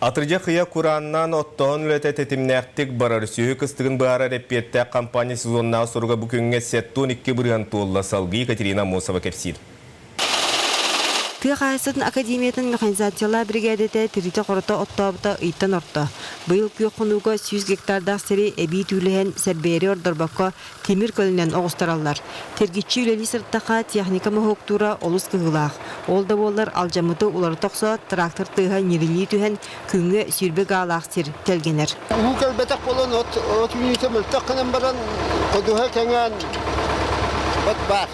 Атырдьах ыйа курааннаан оттооһун үлэтэ тэтимнээхтик барар. Сүөһү кыстыгын быһаарар эппиэттээх компания сезоннааҕы соруга бу күҥҥэ 72% туолла, салгыы Екатерина Аммосова кэпсиир. Тыа хаһаайыстыбатын академиятын механизациялаах биригээдэтэ тиритэ-хорото оттообута ыйтан орто. Быйыл күөх хонууга 100 гектардаах сири эбии түүлэһэн, сэрбэйэри ордорбокко, тимир көлөнөн оҕустараллар. Тиргиччи үлэлии сырыттахха, техника моһуоктуура олус кыһыылаах. Ол да буоллар, алдьаммыты уларыта охсоот, трактор тыаһа ньирилии түһэн, күҥҥэ 20 гаалаах сир тэлгэнэр. Уу кэлбэтэх буолан от, от үүнүүтэ мөлтөх гынан баран, ходуһа кэҥээн от баар.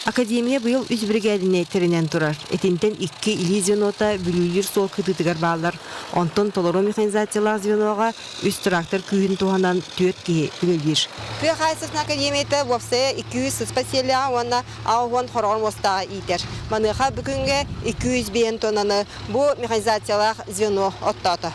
Академия быйыл үс биригээдэни тэринэн турар. Итинтэн икки илии звенота Бүлүүлүүр суол кытыытыгар бааллар. Онтон толору механизациялаах звеноҕа үс трактор күүһүн туһанан түөрт киһи үлэлиир. Тыа хаһаайыстыбатын академията уопсайа 200 сыспай сиэллээҕи уонна 80 хороҕор муостааҕы иитэр. Маныаха бу күҥҥэ 205 тоннаны бу механизациялаах звено оттоото.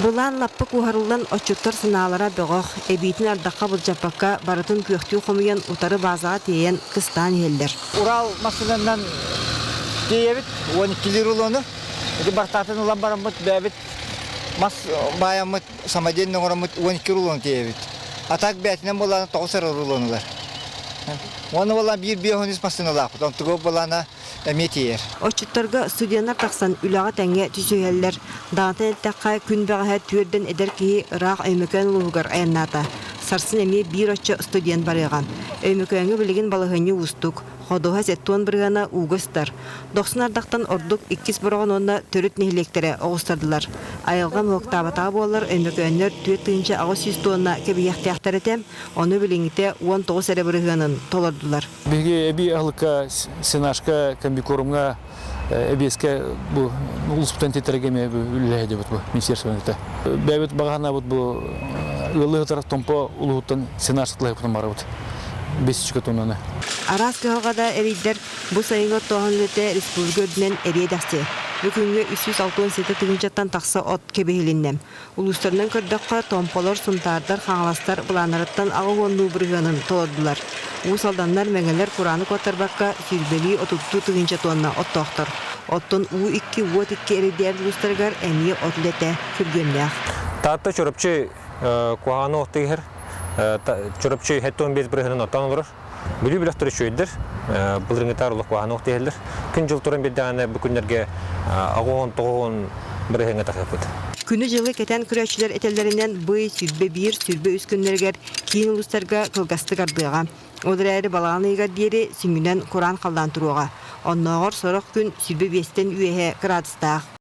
Былаан лаппа куоһарыллан отчуттар санаалара бөҕөх, эбиитин ардахха былдьаппакка барытын күөхтүү хомуйан утары баазаҕа тиэйэн кыстаан иһэллэр. Урал массыынанан тиэйэбит 12 рулону. Ити бартаатын ылан бараммыт бэйэбит мас баайаммыт самодельный оҥороммут 12 рулону тиэйэбит. А так бээтинэн буоллаана 9 эрэ рулонулар. Уонна буоллаана биир биэс массыыналаахпыт. Онтуга буоллаана эмиэ тиэйэр. Отчуттарга студеннар тахсан үлэҕэ тэҥҥэ түсүһэллэр. Даҕатан эттэххэ, күн бэҕэһээ түөрдэн эдэр киһи ыраах Өймөкөөн улууһугар айаннаата. Сарсын эмиэ биир оччо студент барыаҕа. Өймөкөөҥҥө билигин балаһыанньа уустук. Ходуһа 70 бырыһыана ууга сытар. Дохсун ардахтан ордук иккис бороҕон уонна төрүт нэһилиэктэрэ оҕустардылар. Айылҕа моһуоктаабатаҕа буоллар, өймөкөөннөр 4800 туонна кэбиһиэхтээхтэр этэ. Ону билиҥҥитэ 19 эрэ бырыһыанын толордулар. Биһиги эбии аһылыкка, сенажка, комбикормҥа эбиэскэ бу улууспутан тиэтэргэ эмиэ үлэлэһэ бу министерствоны Бэйэбит баҕаһанабыт бу ыаллыы сытар Томпо улууһуттан сенаж сатылаһыппытын барабыт. Бесичка тоннаны. Араас кыһалҕа да эрийдэр бу сайыҥҥы оттооһун үлэтэ республика үрдүнэн эриэ-дэхси. Бу күҥҥэ 367 тыһыынчаттан тахса от кэбиһилиннэ. Улуустарынан көрдөххө, томполор, сунтаардар, хаҥаластар былааннарыттан аҕыс уоннуу бырыһыанын толордулар. Уус Алданнар, мэҥэлэр курааны куоттарбакка сүүрбэлии отуттуу тыһыынча туонна оттоохтор. Оттон уу икки, уот икки эрэйдээбит улуустарыгар эмиэ от үлэтэ күргүөмнээх. Таатта Чурапчы куһаҕаны оттуу иһэр. Чурапчы 75 бырыһыанын оттоон олорор. Бүлүү бөлөхтөрө үчүгэйдэр, былырыҥҥытаар олох куһаҕан ох тиһэллэр. Күн-дьыл туран биэрдэҕинэ бу күннэргэ 89 бырыһыаҥҥа тахсыахпыт. Күнү-дьылы кэтэн көрөөччүлэр этэллэринэн, бый 21, 23 күннэригэр киин улуустарга кылгастык ардыаҕа. Ол эрээри балаҕан ыйыгар диэри сүнньүнэн кураан халлаан туруоҕа. Оннооҕор сорох күн 25-тэн үөһэ кыраадыстаах.